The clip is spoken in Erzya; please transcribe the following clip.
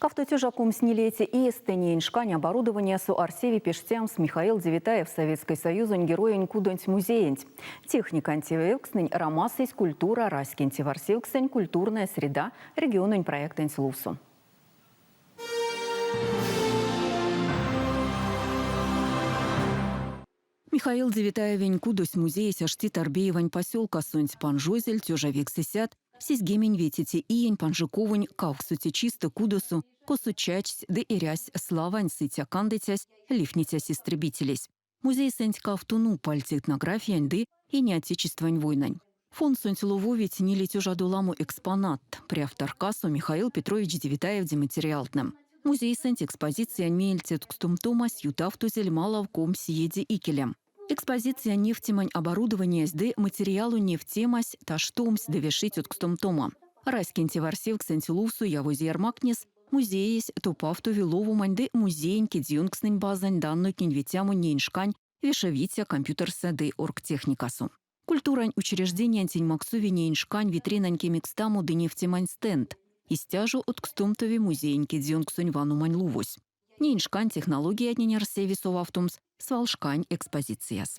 2024 иестэ неень шкань оборудованиясо арсеви пештямс Михаил Девятаев Советской Союзонь Героень кудонть музеенть. Техникань теевкстнэнь рамасызь Культура раськень теварсевксэнь Культурная среда региононь проектэнть лувсо. Михаил Девятаевень кудось музеесь ашти Торбеевань посёлкасонть. Панжозель тёжа 995 иень панжиковонь кавксоце чистэ кудосо, косо чачсь ды эрясь славань сыця кандыцясь, ливтницясь истребителесь. Музейсэнть кавто нупальть этнографиянь ды Ине Отечествань войнань. Фондсонть лововить ниле тёжадо ламо экспонатт. Прявт таркасо Михаил Петрович Девятаевде материалтнэ. Музейсэнть экспозициянь меельце одкстомтомась ютавтозель малав 20 иеде икеле. Экспозициянь невтемань оборудованиясь ды материалонь невтемась таштомсь ды вешить одкстомтома. Раськень теварсевксэнть лувсо явозь ярмактнес музеесь топавтови ловомань ды музеень кедьёнкстнэнь базань даннойтнень ветямонь неень шкань вешевиця компьютерсэ ды оргтехникасо. Культурань учреждениянтень максови неень шкань витринань кемекстамо ды невтемань стенд. Истя жо одкстомтови музеень кедьёнксонь ваномань лувось. Неень шкань технологиятнень арсеви совавтомс свалшкань экспозицияс.